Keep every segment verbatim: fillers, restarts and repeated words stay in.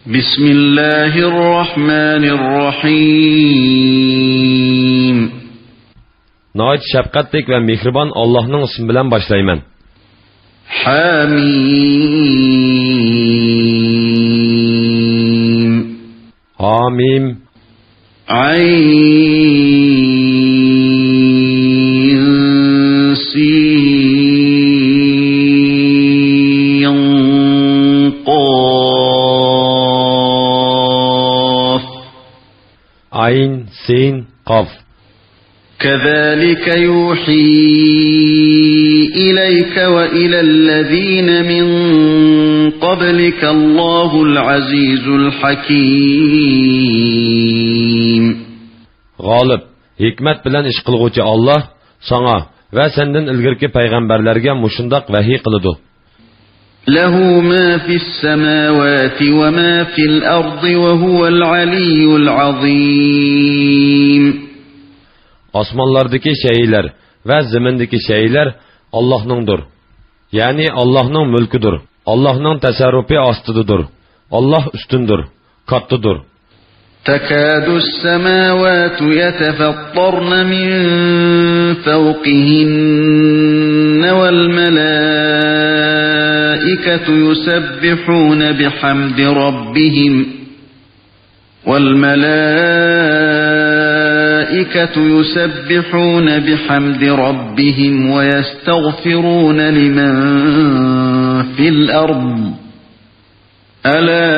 بسم الله الرحمن الرحيم. ناھايىتى شەپقەتلىك ۋە مېھرىبان ئاللاھنىڭ ئىسمى بىلەن باشلايمەن. حميم. ھامىم. عين سين قاف. ئاين، سىن، قاف. كذلك يوحي إليك وإلى الذين من قبلك الله العزيز الحكيم. غالىب، ھېكمەت بىلەن ئىش قىلغۇچى ئاللاھ ساڭا ۋە سەندىن ئىلگىرىكى پەيغەمبەرلەرگە مۇشۇنداق ۋەھىي قىلىدۇ. له ما في السماوات وما في الأرض وهو العلي العظيم. ئاسمانلاردىكى شەيئىلەر ۋە زېمىندىكى شەيئىلەر ئاللاھنىڭدۇر. يەنى ئاللاھنىڭ مۈلكىدۇر. ئاللاھنىڭ تەسەررۇپى ئاستىدىدۇر. ئاللاھ ئۈستۈندۇر، كاتتىدۇر. تكاد السماوات يتفطرن من فوقهن والملائكة يسبحون بحمد ربهم، والملائكة يسبحون بحمد ربهم ويستغفرون لمن في الأرض، ألا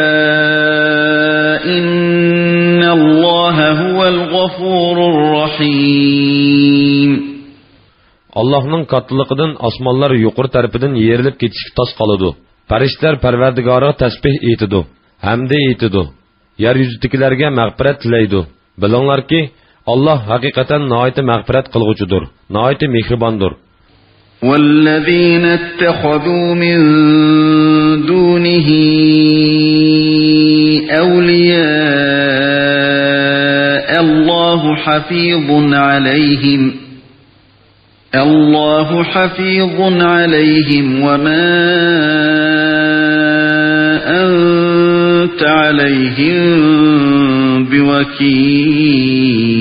إن الله هو الغفور الرحيم. ئاللاھنىڭ كاتتىلىقىدىن ئاسمانلار يۇقىرى تەرىپىدىن يېرىلىپ كېتىشكە تاس قالىدۇ. پەرىشتىلەر پەرۋەردىگارىغا تەسبىھ ئېيتىدۇ، ھەمدە ئېيتىدۇ. يەر يۈزىدىكىلەرگە مەغپىرەت تىلەيدۇ. بىلىڭلاركى، ئاللاھ ھەقىقەتەن ناھايىتى مەغپىرەت قىلغۇچىدۇر، ناھايىتى مېھرىباندۇر. والذين اتخذوا من دونه أولياء الله حفيظ عليهم، الله حفيظ عليهم وما أنت عليهم بوكيل.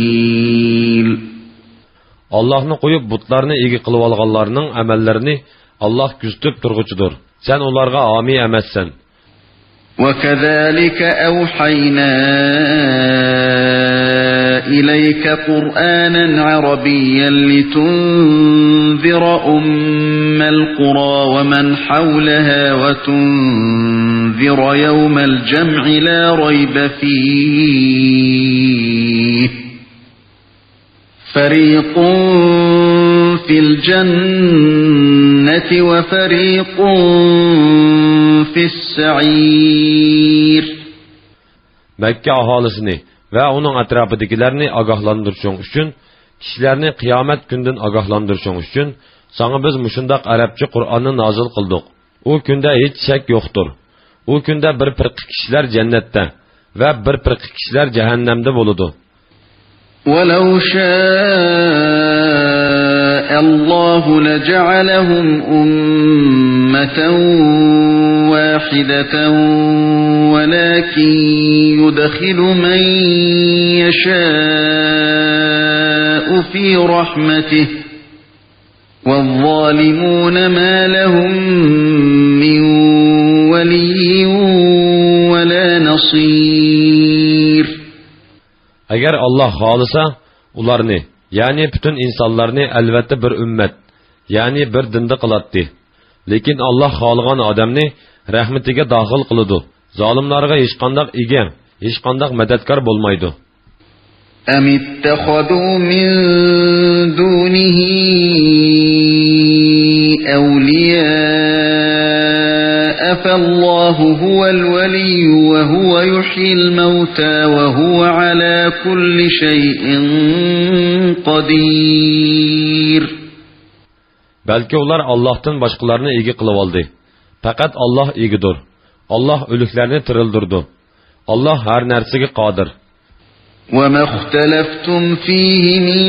ئاللاھنى قويۇپ بۇتلارنى ئىگە قىلىۋالغانلارنىڭ ئەمەللىرىنى ئاللاھ كۆزىتىپ تۇرغۇچىدۇر. سەن ئۇلارغا ھامىي ئەمەسسەن. وكذلك أوحينا إليك قرآنا عربيا لتنذر أم القرى ومن حولها وتنذر يوم الجمع لا ريب فيه فريق في الجنة وفريق في السعير. مەككە ئاھالىسىنى ۋە ئۇنىڭ ئەتراپىدىكىلەرنى ئاگاھلاندۇرۇشۇڭ ئۈچۈن، كىشىلەرنى قىيامەت كۈنىدىن ئاگاھلاندۇرۇشۇڭ ئۈچۈن، ساڭا بىز مۇشۇنداق ئەرەبچە قۇرئاننى نازىل قىلدۇق. ئۇ كۈندە ھېچ شەك يوقتۇر. ئۇ كۈندە بىر پىرقە كىشىلەر جەننەتتە ۋە بىر پىرقە كىشىلەر جەھەننەمدە بولىدۇ. ولو شاء الله لجعلهم أمة واحدة ولكن يدخل من يشاء في رحمته والظالمون ما لهم من ولي ولا نصير. ئەگەر ئاللاھ خالىسا، ئۇلارنى، يەنى پۈتۈن ئىنسانلارنى ئەلۋەتتە بىر ئۈممەت، يەنى بىر دىندا قىلاتتى. لېكىن ئاللاھ خالىغان ئادەمنى رەھمىتىگە داخىل قىلىدۇ. زالىملارغا ھېچقانداق ئىگە، ھېچقانداق مەدەتكار بولمايدۇ. أم اتخذوا من دونه أولياء فالله هو الولي وهو يحيي الموتى وهو على كل شيء قدير. بەلكى ئۇلار ئاللاھتىن باشقىلارنى ئىگە قىلىۋالدى. پەقەت ئاللاھ ئىگىدۇر. ئاللاھ ئۆلۈكلەرنى تىرىلدۈرىدۇ. ئاللاھ ھەر نەرسىگە قادىر. وما اختلفتم فيه من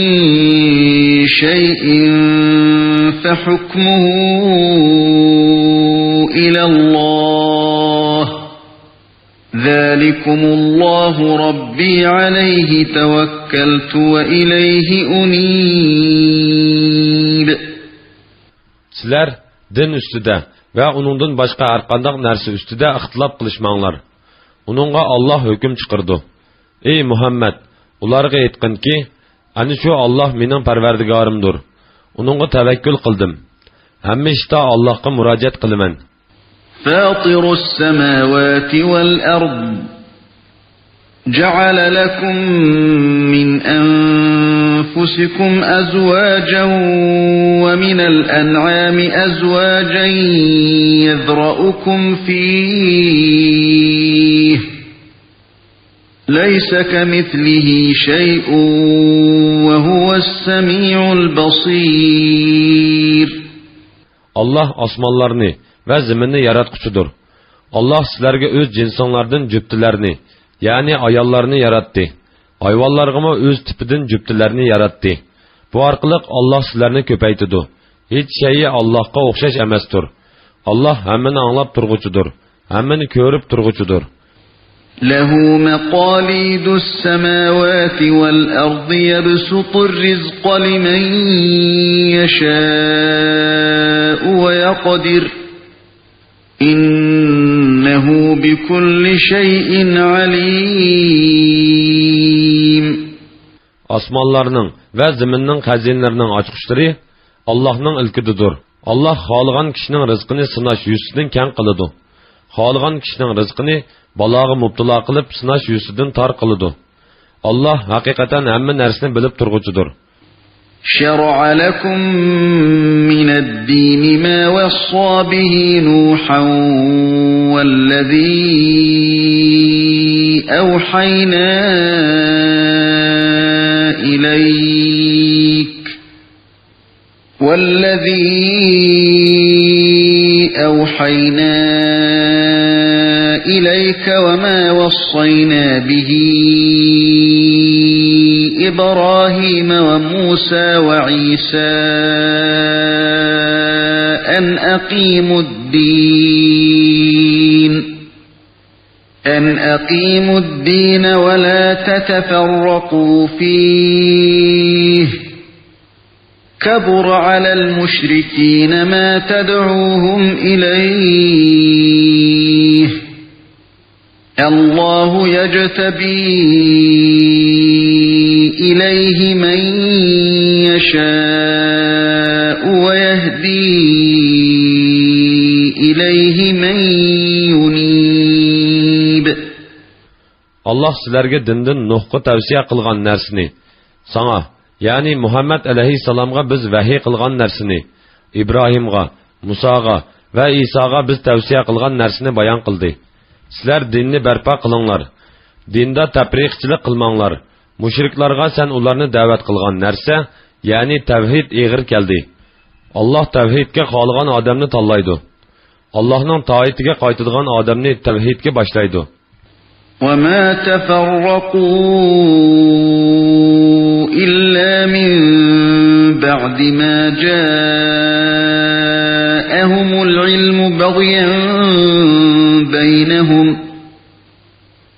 شيء فحكمه إلى الله ذلكم الله ربي عليه توكلت وإليه أنيب. سىلەر دىن ئۈستىدە ۋە ئۇنىڭدىن باشقا ھەرقانداق نەرسە ئۈستىدە ئىختىلاپ قىلىشماڭلار. ئۇنىڭغا ئاللاھ ھۆكۈم چىقىرىدۇ. ئەي مۇھەممەد، ئۇلارغا ئېيتقىنكى، ئەنە شۇ ئاللاھ مېنىڭ پەرۋەردىگارىمدۇر. ئۇنىڭغا تەۋەككۈل قىلدىم. ھەممە ئىشتا ئاللاھقا مۇراجىئەت قىلىمەن. فاطر السماوات والأرض جعل لكم من أنفسكم أزواجا ومن الأنعام أزواجا يذرأكم فيه ليس كمثله شيء وهو السميع البصير. ئاللاھ ئاسمانلارنى ۋە زېمىننى ياراتقۇچىدۇر. ئاللاھ سىلەرگە ئۆز جىنسىڭلاردىن جۈپتىلەرنى، يەنى ئاياللارنى ياراتتى. ھايۋانلارغىمۇ ئۆز تىپىدىن جۈپتىلەرنى ياراتتى. بۇ ئارقىلىق ئاللاھ سىلەرنى كۆپەيتىدۇ. ھېچ شەيئى ئاللاھقا ئوخشاش ئەمەستۇر. ئاللاھ ھەممىنى ئاڭلاپ تۇرغۇچىدۇر، ھەممىنى كۆرۈپ تۇرغۇچىدۇر. له مقاليد السماوات والأرض يبسط الرزق لمن يشاء ويقدر إنه بكل شيء عليم. ئاسمانلارنىڭ ۋە زېمىننىڭ خەزىنىلىرىنىڭ ئاچقۇچلىرى ئاللاھنىڭ ئىلكىدىدۇر. ئاللاھ خالىغان كىشىنىڭ رىزقىنى سىناش يۈزىسىدىن كەڭ قىلىدۇ. خالىغان كىشىنىڭ رىزقىنى بالاغا مۇپتىلا قىلىپ سىناش يۈزىسىدىن تار قىلىدۇ. ئاللاھ ھەقىقەتەن ھەممە نەرسىنى بىلىپ تۇرغۇچىدۇر. شرع لكم من الدين ما وصى به نوحا والذي أوحينا إليك والذي أوحينا إليك وما وصينا به إبراهيم وموسى وعيسى أن أقيموا الدين أن أقيموا الدين ولا تتفرقوا فيه كبر على المشركين ما تدعوهم إليه الله يجتبي إليه من يشاء ويهدي إليه من ينيب. ئاللاھ سىلەرگە دىندىن نۇھقا تەۋسىيە قىلغان نەرسىنى، ساڭا، يەنى مۇھەممەد ئەلەيھىسسالامغا بىز ۋەھىي قىلغان نەرسىنى، ئىبراھىمغا، مۇساغا ۋە ئىساغا بىز تەۋسىيە قىلغان نەرسىنى بايان قىلدى. سىلەر دىننى بەرپا قىلىڭلار. دىندا تەپرىقىچىلىك قىلماڭلار. مۇشرىكلارغا سەن ئۇلارنى دەۋەت قىلغان نەرسە، يەنى تەۋھىد ئېغىر كەلدى. ئاللاھ تەۋھىدكە خالىغان ئادەمنى تاللايدۇ. ئاللاھنىڭ تائىتىگە قايتىدىغان ئادەمنى تەۋھىدكە باشلايدۇ. وما تفرقوا إلا من بعد ما جاءهم العلم بغيا بينهم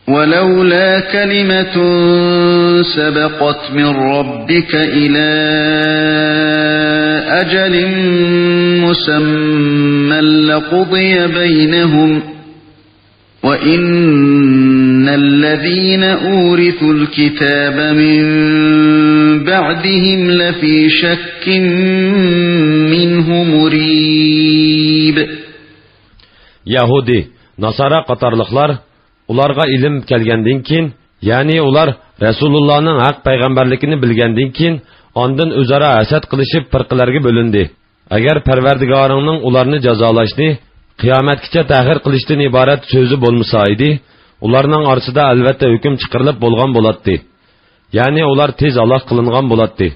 ولولا كلمة سبقت من ربك إلى أجل مسمى لقضي بينهم وإن الذين أورثوا الكتاب من بعدهم لفي شك منه مريب. يەھۇدىي، ناسارا قاتارلىقلار ئۇلارغا ئىلىم كەلگەندىن كېيىن، يەنى ئۇلار رەسۇلۇللانىڭ ھەق پەيغەمبەرلىكىنى بىلگەندىن كېيىن، ئاندىن ئۆزئارا ھەسەت قىلىشىپ پىرقىلەرگە بۆلۈندى. ئەگەر پەرۋەردىگارىڭنىڭ ئۇلارنى جازالاشنى قىيامەتكىچە تەخىر قىلىشتىن ئىبارەت سۆزى بولمىسا ئىدى، ئۇلارنىڭ ئارىسىدا ئەلۋەتتە ھۆكۈم چىقىرىلىپ بولغان بولاتتى. يەنى ئۇلار تېز ھالاك قىلىنغان بولاتتى.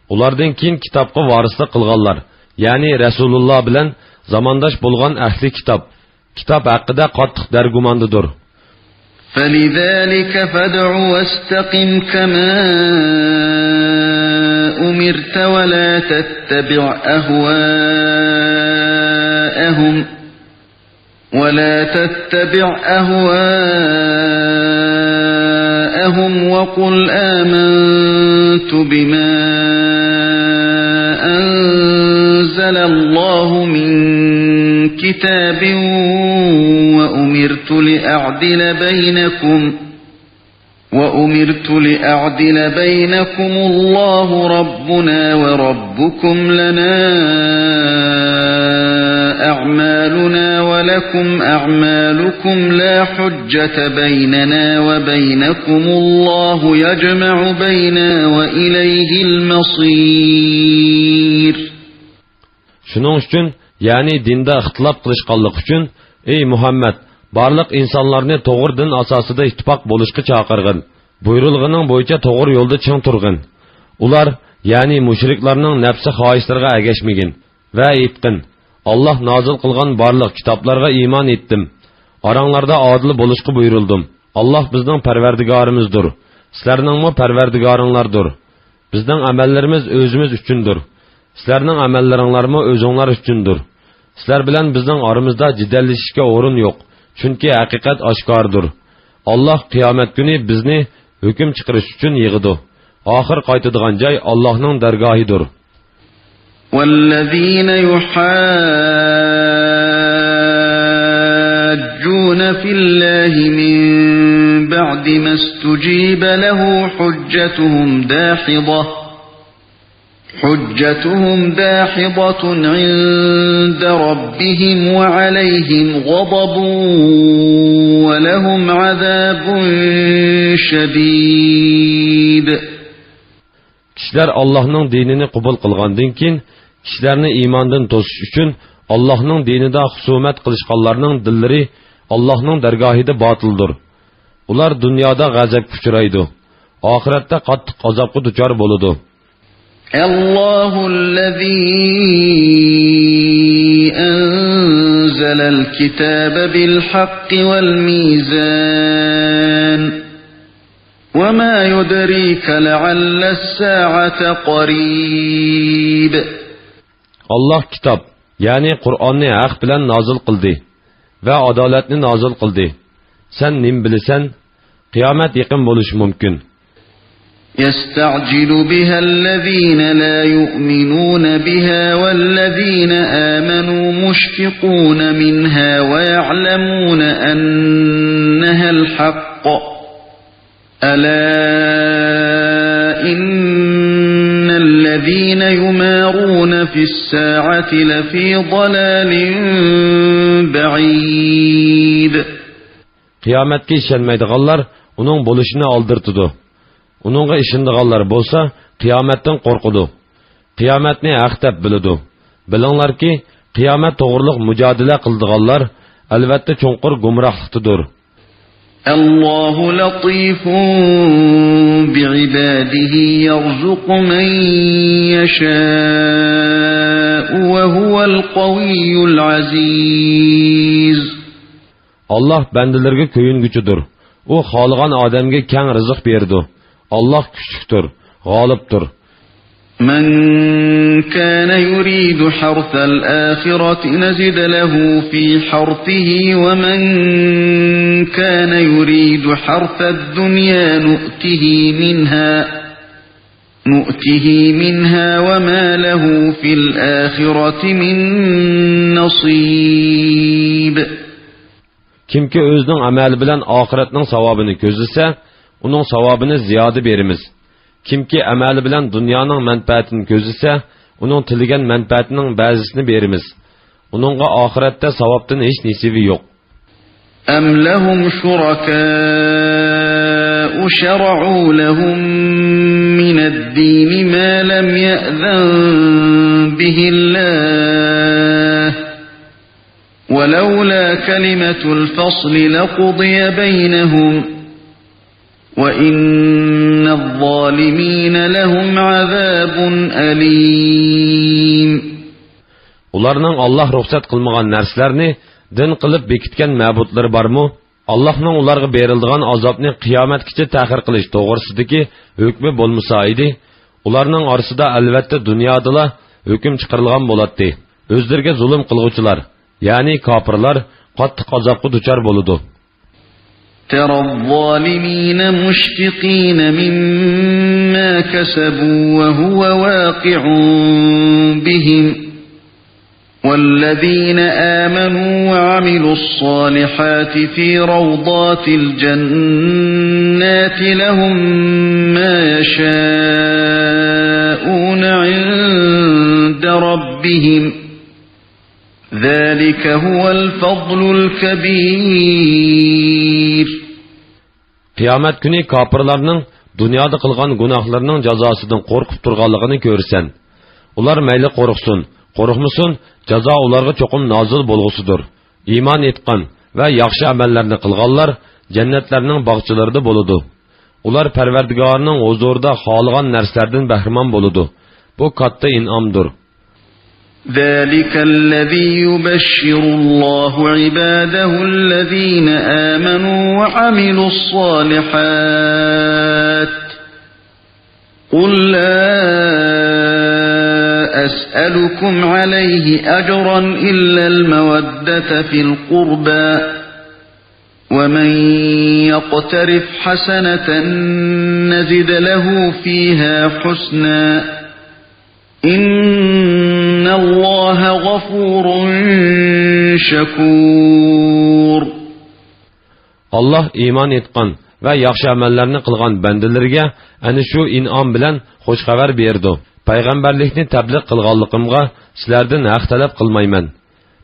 ئۇلاردىن كېيىن كىتابقا ۋارىسلىق قىلغانلار، يەنى رەسۇلۇللا بىلەن زامانداش بولغان ئەھلى كىتاب، كىتاب ھەققىدە قاتتىق دەرگۇماندىدۇر. فلذلك فادع واستقم كما أمرت ولا تتبع أهواءهم ولا تتبع أهواءهم وقل آمنت بما أنزل الله من كتاب وأمرت لأعدل بينكم وأمرت لأعدل بينكم الله ربنا وربكم لنا أعمالنا ولكم أعمالكم لا حجة بيننا وبينكم الله يجمع بيننا وإليه المصير. شۇنىڭ ئۈچۈن، يەنى دىندا ئىختىلاپ قىلىشقانلىقى ئۈچۈن، ئەي مۇھەممەد، بارلىق ئىنسانلارنى توغرا دىن ئاساسىدا ئىتتىپاق بولۇشقا چاقىرغىن. بۇيرۇلغىنىڭ بويىچە توغرا يولدا چىڭ تۇرغىن. ئۇلار، يەنى مۇشرىكلارنىڭ نەپسى خاھىشلىرىغا ئەگەشمىگىن ۋە ئېيتقىن: ئاللاھ نازىل قىلغان بارلىق كىتابلارغا ئىمان ئېيتتىم. ئاراڭلاردا ئادىل بولۇشقا بۇيرۇلدۇم. ئاللاھ بىزنىڭ پەرۋەردىگارىمىزدۇر، سىلەرنىڭمۇ پەرۋەردىگارىڭلاردۇر. بىزنىڭ ئەمەللىرىمىز ئۆزىمىز ئۈچۈندۇر. سىلەرنىڭ ئەمەللىرىڭلارمۇ ئۆزۈڭلار ئۈچۈندۇر. سىلەر بىلەن بىزنىڭ ئارىمىزدا جېدەللىشىشكە ئورۇن يوق، چۈنكى ھەقىقەت ئاشكارىدۇر. ئاللاھ قىيامەت كۈنى بىزنى ھۆكۈم چىقىرىش ئۈچۈن يىغىدۇ. ئاخىر قايتىدىغان جاي ئاللاھنىڭ دەرگاھىدۇر. والذين يحاجون في الله من بعد ما استجيب له حجتهم داحضة، حجتهم داحضة عند ربهم وعليهم غضب ولهم عذاب شديد. كىشىلەر ئاللاھنىڭ دىنىنى قوبۇل قىلغاندىن كېيىن، كىشىلەرنى ئىماندىن توسۇش ئۈچۈن ئاللاھنىڭ دىنىدا خۇسۇمەت قىلىشقانلارنىڭ دىللىرى ئاللاھنىڭ دەرگاھىدا باتىلدۇر. ئۇلار دۇنيادا غەزەپكە ئۇچرايدۇ، ئاخىرەتتە قاتتىق ئازابقا دۇچار بولىدۇ. الله الذي أنزل الكتاب بالحق والميزان. وما يدريك لعل الساعة قريب. ئاللاھ كىتاب، يەنى قۇرئاننى ھەق بىلەن نازىل قىلدى ۋە ئادالەتنى نازىل قىلدى. سەن نېمە بىلىسەن؟ قىيامەت يېقىن بولۇشى مۇمكىن. يستعجل بها الذين لا يؤمنون بها والذين آمنوا مشفقون منها ويعلمون أنها الحق. ألا إن الذين يمارون في الساعة لفي ضلال بعيد. قىيامەتكە ئىشەنمەيدىغانلار ئۇنىڭ بولۇشىنى ئالدىرىتىدۇ. ئۇنىڭغا ئىشىنىدىغانلار بولسا قىيامەتتىن قورقىدۇ. قىيامەتنى ھەق دەپ بىلىدۇ. بىلىڭلاركى، قىيامەت توغرۇلۇق مۇجادىلە قىلىدىغانلار ئەلۋەتتە چوڭقۇر گۇمراھلىقتىدۇر. الله لطيف بعباده يرزق من يشاء وهو القوي العزيز. ئاللاھ بەندىلىرىگە كۆيۈنگۈچىدۇر. ئۇ خالىغان ئادەمگە كەڭ رىزىق بېرىدۇ. ئاللاھ كۈچلۈكتۇر، غالىبتۇر. من كان يريد حرث الآخرة نزد له في حرثه ومن كان يريد حرث الدنيا نؤته منها، نؤته منها وما له في الآخرة من نصيب. كىمكى ئۆزىنىڭ ئەمەلى بىلەن ئاخىرەتنىڭ ساۋابىنى كۆزلىسە، ئۇنىڭ ساۋابىنى زىيادە بېرىمىز. كىمكى ئەمەلى بىلەن دۇنيانىڭ مەنپەئەتىنى كۆزلىسە، ئۇنىڭ تىلىگەن مەنپەئەتنىڭ بەزىسىنى بېرىمىز. ئۇنىڭغا ئاخىرەتتە ساۋابتىن ھېچ نېسىۋى يوق. أم لهم شركاء شرعوا لهم من الدين ما لم يأذن به الله ولولا كلمة الفصل لقضي بينهم وإن الظالمين لهم عذاب أليم. ئۇلارنىڭ ئاللاھ رۇخسەت قىلمىغان نەرسىلەرنى دىن قىلىپ بېكىتكەن مەبۇدلىرى بارمۇ؟ ئاللاھنىڭ ئۇلارغا بېرىلىدىغان ئازابنى قىيامەتكىچە تەخىر قىلىش توغرىسىدىكى ھۆكمى بولمىسا ئىدى، ئۇلارنىڭ ئارىسىدا ئەلۋەتتە دۇنيادىلا ھۆكۈم چىقىرىلغان بولاتتى. ئۆزلىرىگە زۇلۇم قىلغۇچىلار، يەنى كاپىرلار قاتتىق ئازابقا دۇچار بولىدۇ. ترى الظالمين مشفقين مما كسبوا وهو واقع بهم، والذين آمنوا وعملوا الصالحات في روضات الجنات لهم ما يشاءون عند ربهم، ذلك هو الفضل الكبير. قىيامەت كۈنى كاپىرلارنىڭ دۇنيادا قىلغان گۇناھلىرىنىڭ جازاسىدىن قورقۇپ تۇرغانلىقىنى كۆرىسەن. ئۇلار مەيلى قورقسۇن، قورقمىسۇن، جازا ئۇلارغا چوقۇم نازىل بولغۇسىدۇر. ئىمان ئېيتقان ۋە ياخشى ئەمەللەرنى قىلغانلار جەننەتلەرنىڭ باغچىلىرىدا بولىدۇ. ئۇلار پەرۋەردىگارىنىڭ ھۇزۇرىدا خالىغان نەرسىلەردىن بەھرىمەن بولىدۇ. بۇ كاتتا ئىنئامدۇر. ذلك الذي يبشر الله عباده الذين آمنوا وعملوا الصالحات، قل لا أسألكم عليه أجرا إلا المودة في القربى، ومن يقترف حسنة نزد له فيها حسنا، إن الله غفور شكور. ئاللاھ ئىمان ئېيتقان ۋە ياخشى ئەمەللەرنى قىلغان بەندىلىرىگە ئەنە شۇ ئىنئام بىلەن خوش خەۋەر بېرىدۇ. پەيغەمبەرلىكنى تەبلىغ قىلغانلىقىمغا سىلەردىن ھەق تەلەپ قىلمايمەن.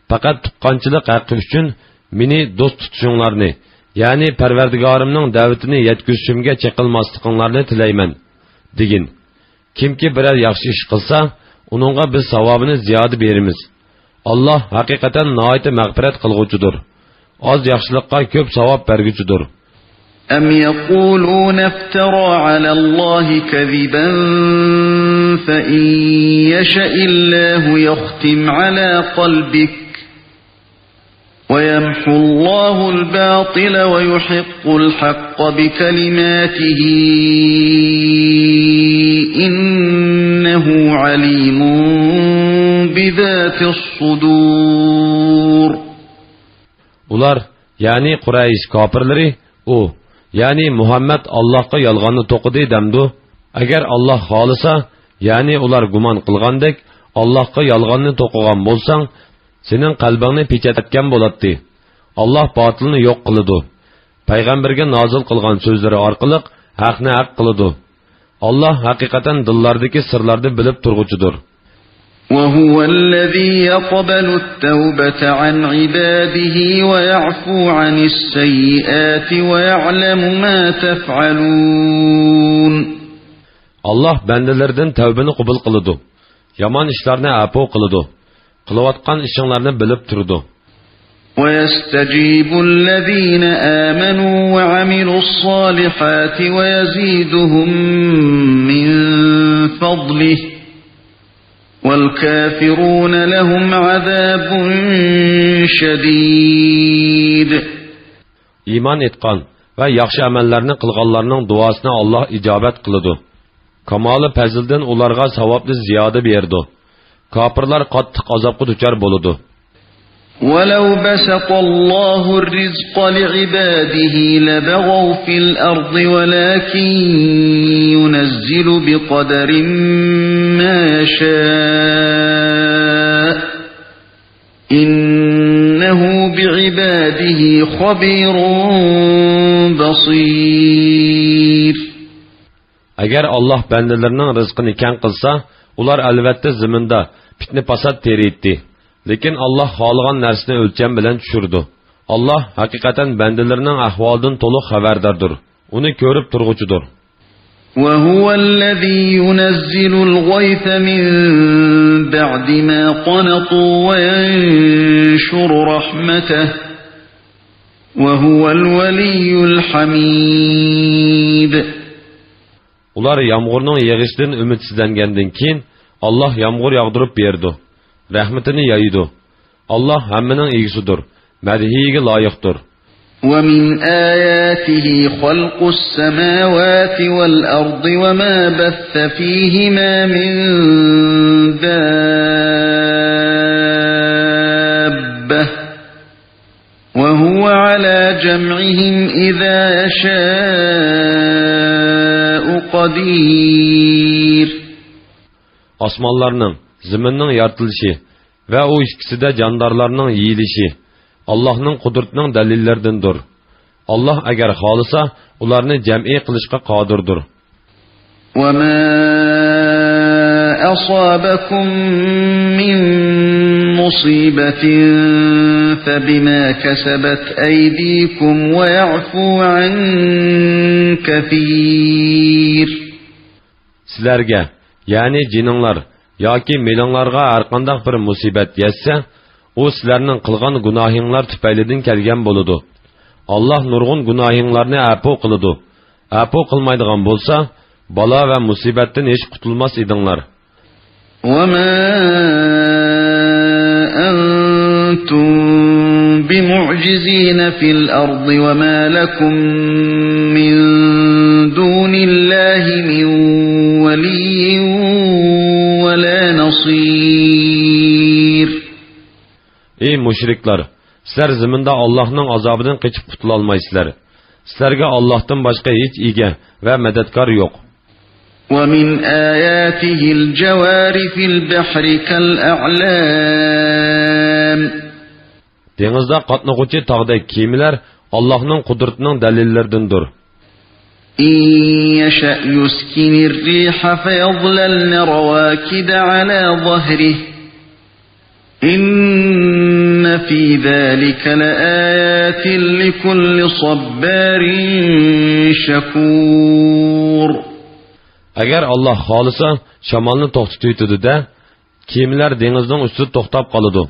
پەقەت تۇغقانچىلىق ھەققى ئۈچۈن مېنى دوست تۇتۇشۇڭلارنى، يەنى پەرۋەردىگارىمنىڭ دەۋىتىنى يەتكۈزۈشۈمگە چېقىلماسلىقىڭلارنى تىلەيمەن، دېگىن. كىمكى بىرەر ياخشى ئىش قىلسا، ئۇنىڭغا بىز ساۋابىنى زىيادە بېرىمىز. ئاللاھ ھەقىقەتەن ناھايىتى مەغپىرەت قىلغۇچىدۇر. ئاز ياخشىلىققا كۆپ ساۋاب بەرگۈچىدۇر. أم يقولون افترى على الله كذبا، فإن يشأ الله يختم على قلبك، ويمحو الله الباطل ويحق الحق بكلماته، إنه عليم بذات الصدور. ئۇلار، يەنى قۇرەيش كاپىرلىرى، ئۇ، يەنى مۇھەممەد ئاللاھقا يالغاننى توقۇدى دەمدۇ؟ ئەگەر ئاللاھ خالىسا، يەنى ئۇلار گۇمان قىلغاندەك ئاللاھقا يالغاننى توقۇغان بولساڭ، سېنىڭ قەلبىڭنى پېچەتلەتكەن بولاتتى. ئاللاھ باتىلنى يوق قىلىدۇ. پەيغەمبەرگە نازىل قىلغان سۆزلىرى ئارقىلىق ھەقنى ھەق قىلىدۇ. ئاللاھ ھەقىقەتەن دىللاردىكى سىرلارنى بىلىپ تۇرغۇچىدۇر. وهو الذي يقبل التوبة عن عباده ويعفو عن السيئات ويعلم ما تفعلون. ئاللاھ بەندىلىرىدىن تەۋبىنى قوبۇل قىلىدۇ، يامان ئىشلارنى ئەپۇ قىلىدۇ، قىلىۋاتقان ئىشىڭلارنى بىلىپ تۇرىدۇ. ويستجيب الذين آمنوا وعملوا الصالحات ويزيدهم من فضله، والكافرون لهم عذاب شديد. ئىمان ئېيتقان ۋە ياخشى ئەمەللەرنى قىلغانلارنىڭ دۇئاسىنى ئاللاھ ئىجابەت قىلىدۇ. كامالى پەزلىدىن ئۇلارغا ساۋابنى زىيادە بېرىدۇ. كاپىرلار قاتتىق ئازابقا دۇچار بولىدۇ. ولو بسط الله الرزق لعباده لبغوا في الأرض ولكن ينزل بقدر ما يشاء، إنه بعباده خبير بصير. ئەگەر ئاللاھ بەندىلىرىنىڭ رىزقىنى كەڭ قىلسا، ئۇلار ئەلۋەتتە زېمىندا پىتنە-پاسات تېرىيتتى. لېكىن ئاللاھ خالىغان نەرسىنى ئۆلچەم بىلەن چۈشۈرىدۇ. ئاللاھ ھەقىقەتەن بەندىلىرىنىڭ ئەھۋالىدىن تولۇق خەۋەرداردۇر. ئۇنى كۆرۈپ تۇرغۇچىدۇر. وهو الذي ينزل الغيث من بعد ما قنطوا وينشر رحمته، وهو الولي الحميد. ئۇلار يامغۇرنىڭ يېغىشىدىن ئۈمىدسىزلەنگەندىن كېيىن، ئاللاھ يامغۇر ياغدۇرۇپ بېرىدۇ، رەھمىتىنى يايىدۇ. ئاللاھ ھەممىنىڭ ئىگىسىدۇر، مەدھىيىگە لايىقتۇر. ومن آياته خلق السماوات والأرض وما بث فيهما من دابة، وهو على سمعهم إذا يشاء قدير. ئاسمانلارنىڭ، زېمىننىڭ يارىتىلىشى ۋە ئۇ ئىككىسىدە جاندارلارنىڭ يېيىلىشى ئاللاھنىڭ قۇدرىتىنىڭ دەلىللىرىدىندۇر. ئاللاھ ئەگەر خالىسا، ئۇلارنى جەمئىي قىلىشقا قادىردۇر. وما أصابكم من مصيبة فبما كسبت أيديكم ويعفو عن كثير. سىلەرگە، يەنى جېنىڭلار ياكى مېلىڭلارغا ھەرقانداق بىر مۇسىبەت يەتسە، ئۇ سىلەرنىڭ قىلغان گۇناھىڭلار تۈپەيلىدىن كەلگەن بولىدۇ. ئاللاھ نۇرغۇن گۇناھىڭلارنى ئەپۇ قىلىدۇ. ئەپۇ قىلمايدىغان بولسا، بالا ۋە مۇسىبەتتىن ھېچ قۇتۇلماس ئىدىڭلار. وما أنتم بمعجزين في الأرض وما لكم من دون الله من ولي ولا نصير. ئەي مۇشرىكلار، سىلەر زېمىندا ئاللاھنىڭ ئازابىدىن قېچىپ قۇتۇلالمايسىلەر. سىلەرگە ئاللاھتىن باشقا ھېچ ئىگە ۋە مەدەتكار يوق. ومن آياته الجوار في البحر كالأعلام. دېڭىزدا قاتنىغۇچى تاغدەك كېمىلەر ئاللاھنىڭ قۇدرىتىنىڭ دەلىللىرىدىندۇر. إن يشأ يسكن الريح فيظللن رواكد على ظهره إن في ذلك لآيات لكل صبار شكور. ئەگەر ئاللاھ خالىسا، شامالنى توختىتىۋېتىدۇ-دە، كېمىلەر دېڭىزنىڭ ئۈستىدە توختاپ قالىدۇ.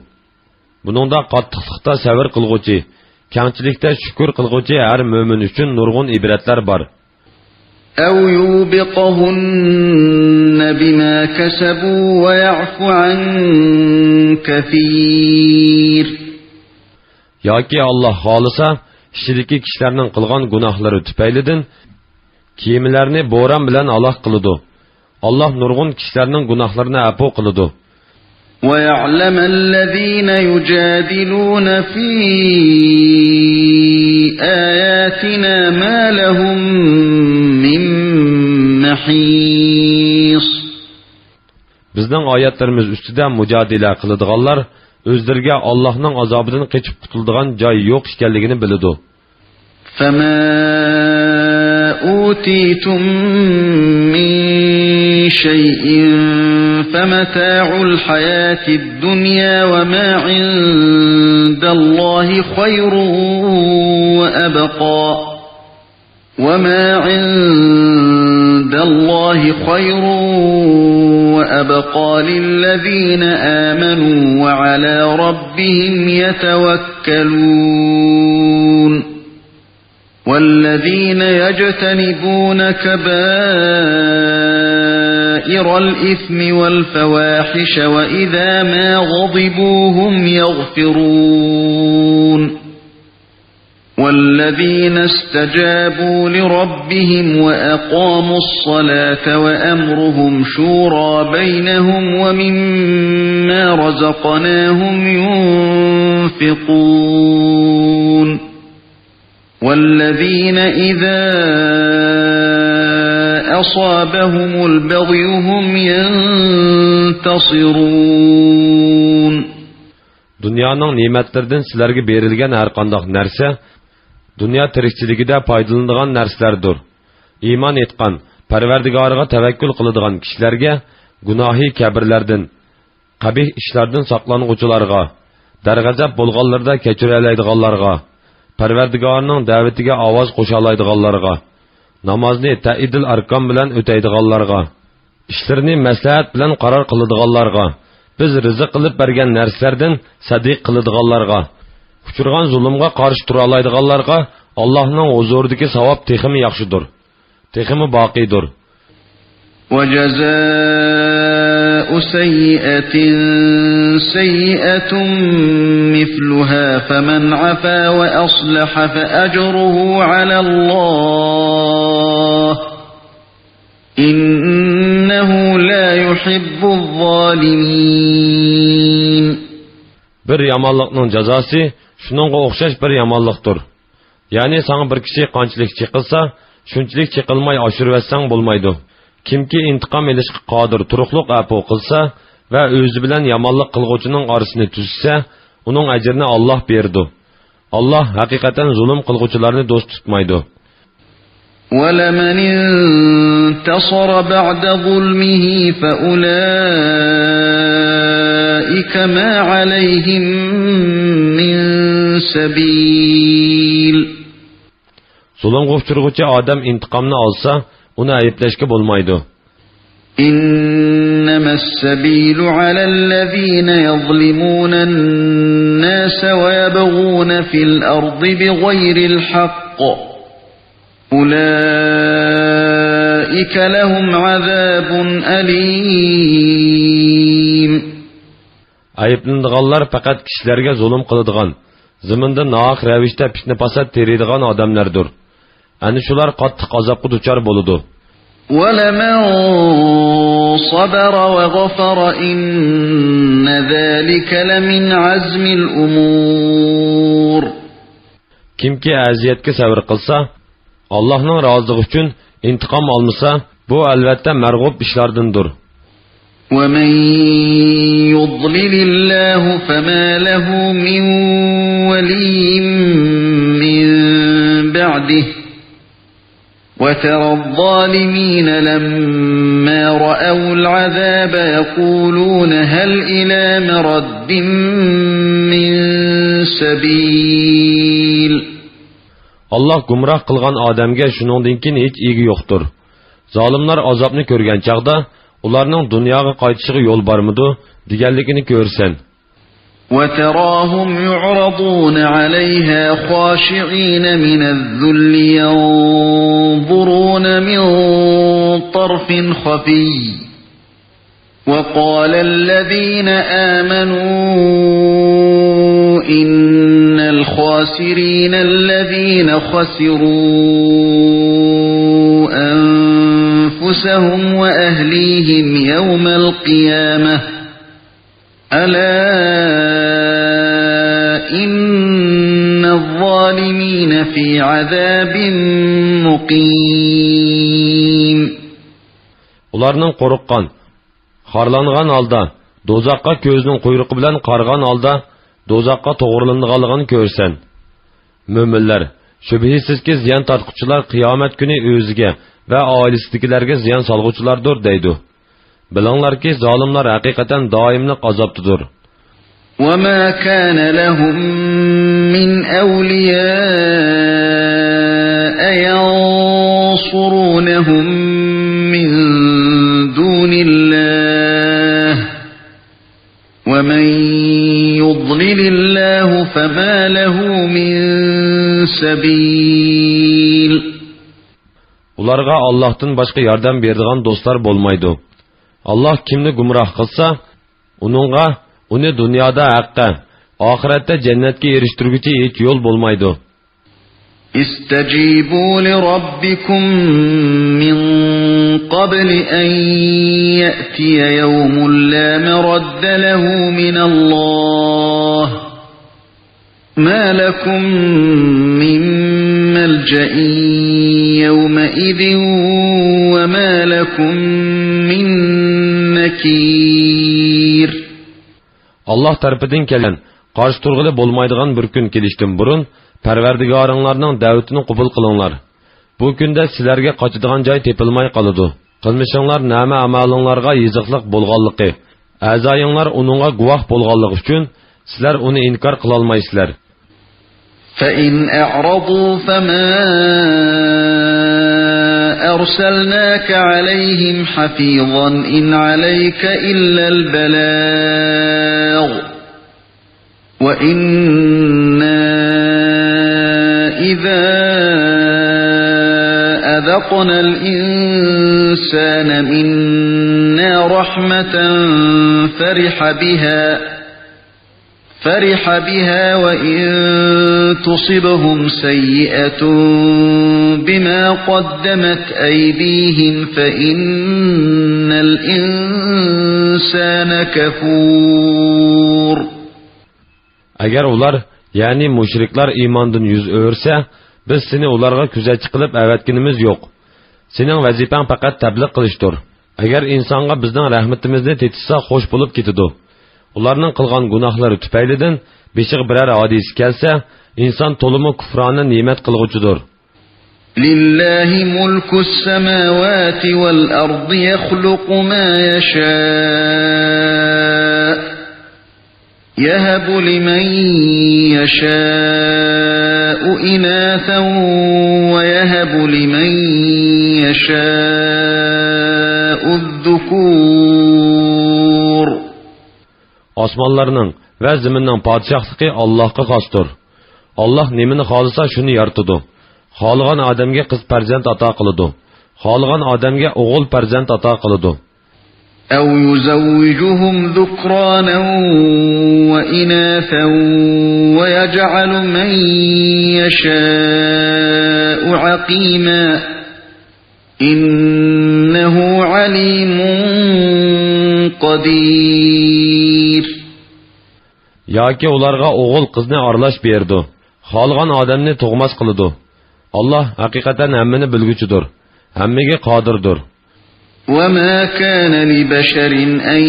بۇنىڭدا قاتتىقلىقتا سەۋر قىلغۇچى، كەڭچىلىكتە شۈكۈر قىلغۇچى ھەر مۆمىن ئۈچۈن نۇرغۇن ئىبرەتلەر بار. أو يوبقهن بما كسبوا ويعف عن كثير. ياكى ئاللاھ خالىسا، ئىچىدىكى كىشىلەرنىڭ قىلغان گۇناھلىرى تۈپەيلىدىن كېمىلەرنى بوران بىلەن ھالاك قىلىدۇ. ئاللاھ نۇرغۇن كىشىلەرنىڭ گۇناھلىرىنى ئەپۇ قىلىدۇ. ويعلم الذين يجادلون في آياتنا ما لهم من محيص. بىزنىڭ ئايەتلىرىمىز ئۈستىدە مۇجادىلە قىلىدىغانلار ئۆزلىرىگە ئاللاھنىڭ ئازابىدىن قېچىپ قۇتۇلىدىغان جاي يوق ئىكەنلىكىنى بىلىدۇ. فما أوتيتم من شيء فمتاع الحياة الدنيا وما عند الله خير وأبقى وما عند الله خير وأبقى للذين آمنوا وعلى ربهم يتوكلون. والذين يجتنبون كبائر الإثم والفواحش وإذا ما غضبوا هم يغفرون. والذين استجابوا لربهم وأقاموا الصلاة وأمرهم شورى بينهم ومما رزقناهم ينفقون. والذين إذا أصابهم البغي هم ينتصرون. دۇنيانىڭ نېمەتلىرىدىن سىلەرگە بېرىلگەن ھەرقانداق نەرسە دۇنيا تىرىكچىلىكىدە پايدىلىنىدىغان نەرسىلەردۇر. ئىمان ئېيتقان، پەرۋەردىگارىغا تەۋەككۈل قىلىدىغان كىشىلەرگە گۇناھى كەبىرلەردىن، قەبىھ ئىشلاردىن ساقلانغۇچىلارغا، دەرغەزەپ بولغانلىرىدا كەچۈرەلەيدىغانلارغا، پەرۋەردىگارىنىڭ دەۋىتىگە ئاۋاز قوشالايدىغانلارغا، نامازنى تەئىدىل ئەركان بىلەن ئۆتەيدىغانلارغا، ئىشلىرىنى مەسلىھەت بىلەن قارار قىلىدىغانلارغا، بىز رىزىق قىلىپ بەرگەن نەرسىلەردىن سەدىقە قىلىدىغانلارغا، ئۇچرىغان زۇلۇمغا قارشى تۇرالايدىغانلارغا ئاللاھنىڭ ھۇزۇرىدىكى ساۋاب تېخىمۇ ياخشىدۇر، تېخىمۇ باقىيدۇر. وجزاء سيئة سيئة مثلها فمن عفا وأصلح فأجره على الله إنه لا يحب الظالمين. بىر يامانلىقنىڭ جازاسى شۇنىڭغا ئوخشاش بىر يامانلىقتۇر. يەنى ساڭا بىر كىشى قانچىلىك چېقىلسا، شۇنچىلىك چېقىلماي ئاشۇرۇۋەتسەڭ بولمايدۇ. كىمكى ئىنتىقام ئېلىشقا قادىر تۇرۇقلۇق ئەپۇ قىلسا ۋە ئۆزى بىلەن يامانلىق قىلغۇچىنىڭ ئارىسىنى تۈزسە، ئۇنىڭ ئەجرىنى ئاللاھ بېرىدۇ. ئاللاھ ھەقىقەتەن زۇلۇم قىلغۇچىلارنى دوست تۇتمايدۇ. ولمن انتصر بعد ظلمه فأولئك ما عليهم من سبيل. زۇلۇمغا ئۇچرىغۇچى ئادەم ئىنتىقامنى ئالسا، ئۇنى ئەيىبلەشكە بولمايدۇ. إنما السبيل على الذين يظلمون الناس ويبغون في الأرض بغير الحق أولئك لهم عذاب أليم. ئەيىبلىنىدىغانلار پەقەت كىشىلەرگە زۇلۇم قىلىدىغان، زېمىندا ناھەق رەۋىشتە پىتنە-پاسات تېرىيدىغان ئادەملەردۇر. ئەنە شۇلار قاتتىق ئازابقا دۇچار بولىدۇ. ولمن صبر وغفر إن ذلك لمن عزم الأمور. كىمكى ئەزىيەتكە سەۋر قىلسا، ئاللاھنىڭ رازىلىقى ئۈچۈن ئىنتىقام ئالمىسا، بۇ ئەلۋەتتە مەرغۇپ ئىشلاردىندۇر. ومن يضلل الله فما له من ولي من بعده وترى الظالمين لما رأوا العذاب يقولون هل إلى مرد من سبيل. ئاللاھ گۇمراھ قىلغان ئادەمگە شۇنىڭدىن كېيىن ھېچ ئىگە يوقتۇر. زالىملار ئازابنى كۆرگەن چاغدا، ئۇلارنىڭ دۇنياغا قايتىشىغا يول بارمىدۇ دېگەنلىكىنى كۆرىسەن. وتراهم يعرضون عليها خاشعين من الذل ينظرون من طرف خفي وقال الذين آمنوا إن الخاسرين الذين خسروا أنفسهم وأهليهم يوم القيامة ألا إن الظالمين في عذاب مقيم. ئۇلارنىڭ قورققان، خارلانغان ھالدا، دوزاخقا كۆزىنىڭ قۇيرۇقى بىلەن قارىغان ھالدا، دوزاخقا توغرىلىنىدىغانلىقىنى كۆرىسەن. مۆمىنلەر، شۈبھىسىزكى، زىيان تارتقۇچىلار قىيامەت كۈنى ئۆزىگە ۋە ئائىلىسىدىكىلەرگە زىيان سالغۇچىلاردۇر دەيدۇ. بىلىڭلاركى، زالىملار ھەقىقەتەن دائىملىق ئازابتىدۇر. وما كان لهم من أولياء ينصرونهم من دون الله ومن يضلل الله فما له من سبيل. ئۇلارغا ئاللاھتىن باشقا ياردەم بېرىدىغان دوستلار بولمايدۇ. ئاللاھ كىمنى گۇمراھ قىلسا، ئۇنىڭغا ئۇنى دۇنيادا ھەققە، ئاخىرەتتە جەننەتكە ئېرىشتۈرگۈچى ھېچ يول بولمايدۇ. استجيبوا لربكم من قبل أن يأتي يوم لا مرد له من الله ما لكم من ملجأ يومئذ وما لكم من نكير. ئاللاھ تەرىپىدىن كەلگەن، قارشى تۇرغىلى بولمايدىغان بىر كۈن كېلىشتىن بۇرۇن، پەرۋەردىگارىڭلارنىڭ دەۋىتىنى قوبۇل قىلىڭلار. بۇ كۈندە سىلەرگە قاچىدىغان جاي تېپىلماي قالىدۇ. قىلمىشىڭلار نامە-ئەمالىڭلارغا يېزىقلىق بولغانلىقى، ئەزايىڭلار ئۇنىڭغا گۇۋاھ بولغانلىقى ئۈچۈن، سىلەر ئۇنى ئىنكار قىلالمايسىلەر. فإن أعرضوا فما أرسلناك عليهم حفيظا إن عليك إلا البلاغ وإنا إذا أذقنا الإنسان منا رحمة فرح بها فرح بها وإن تصبهم سيئة بما قدمت أيديهم فإن الإنسان كفور. ئەگەر ئۇلار، يەنى مۇشرىكلار ئىماندىن يۈز ئۆرۈسە، بىز سېنى ئۇلارغا كۆزەتچى قىلىپ ئەۋەتكىنىمىز يوق. سېنىڭ ۋەزىپەڭ پەقەت تەبلىغ قىلىشتۇر. ئەگەر ئىنسانغا بىزنىڭ رەھمىتىمىزنى تېتىتسا خوش بولۇپ كېتىدۇ. ئۇلارنىڭ قىلغان گۇناھلىرى تۈپەيلىدىن بېشىغا بىرەر ھادىسە كەلسە، ئىنسان تولىمۇ كۇفرانە نېمەت قىلغۇچىدۇر. لله ملك السماوات والأرض يخلق ما يشاء يهب لمن يشاء إناثا ويهب لمن يشاء الذكور. ئاسمانلارنىڭ ۋە زېمىننىڭ پادىشاھلىقى ئاللاھقا خاستۇر. ئاللاھ نېمىنى خالىسا شۇنى يارىتىدۇ. خالىغان ئادەمگە قىز پەرزەنت ئاتا قىلىدۇ. خالىغان ئادەمگە ئوغۇل پەرزەنت ئاتا قىلىدۇ. أو يزوجهم ذكرانا وإناثا ويجعل من يشاء عقيما إنه عليم قدير. ياكى ئۇلارغا ئوغۇل قىزنى ئارىلاش بېرىدۇ. خالىغان ئادەمنى تۇغماس قىلىدۇ. ئاللاھ ھەقىقەتەن ھەممىنى بىلگۈچىدۇر، ھەممىگە قادىردۇر. وما كان لبشر أن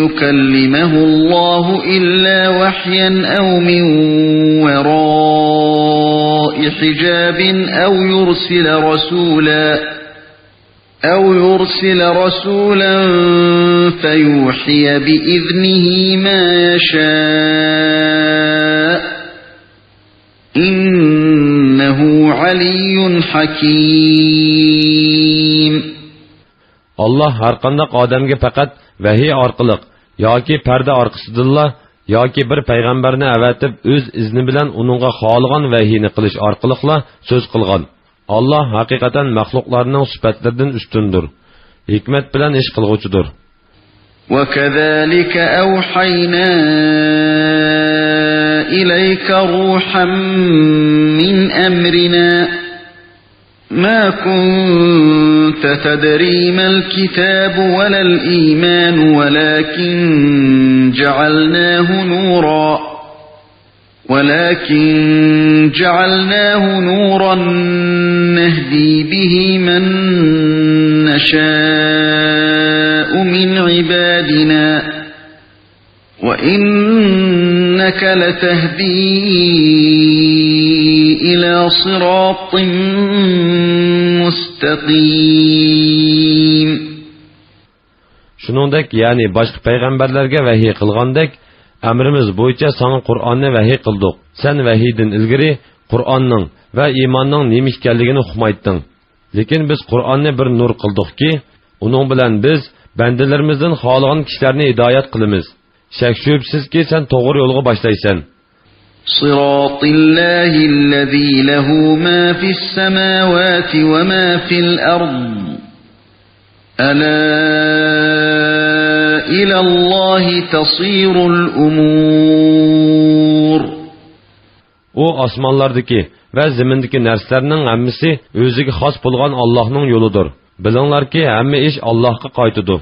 يكلمه الله إلا وحيا أو من وراء حجاب أو يرسل رسولا أو يرسل رسولا فيوحي بإذنه ما يشاء إنه علي حكيم. ئاللاھ ھەرقانداق ئادەمگە پەقەت ۋەھىي ئارقىلىق ياكى پەردە ئارقىسىدىنلا ياكى بىر پەيغەمبەرنى ئەۋەتىپ ئۆز ئىزنى بىلەن ئۇنىڭغا خالىغان ۋەھىينى قىلىش ئارقىلىقلا سۆز قىلغان. ئاللاھ ھەقىقەتەن مەخلۇقلارنىڭ سۈپەتلىرىدىن ئۈستۈندۇر، ھېكمەت بىلەن ئىش قىلغۇچىدۇر. وكذلك أوحينا إليك روحا من أمرنا ما كنت تدري ما الكتاب ولا الإيمان ولكن جعلناه نورا ولكن جعلناه نورا نهدي به من نشاء من عبادنا وإنك لتهدي إلى صراط مستقيم. شۇنىڭدەك، يەنى باشقا پەيغەمبەرلەرگە ۋەھىي قىلغاندەك، ئەمرىمىز بويىچە ساڭا قۇرئاننى ۋەھىي قىلدۇق. سەن ۋەھىيدىن ئىلگىرى قۇرئاننىڭ ۋە ئىماننىڭ نېمە ئىكەنلىكىنى ئۇقمايتتىڭ. لېكىن بىز قۇرئاننى بىر نۇر قىلدۇقكى، ئۇنىڭ بىلەن بىز بەندىلىرىمىزدىن خالىغان كىشىلەرنى ھىدايەت قىلىمىز. شەك-شۈبھىسىزكى، سەن توغرا يولغا باشلايسەن. صراط الله الذي له ما في السماوات وما في الأرض ألا إلى الله تصير الأمور. ئۇ ئاسمانلاردىكى ۋە زېمىندىكى نەرسىلەرنىڭ ھەممىسى ئۆزىگە خاس بولغان ئاللاھنىڭ يولىدۇر. بىلىڭلاركى، ھەممە ئىش ئاللاھقا قايتىدۇ.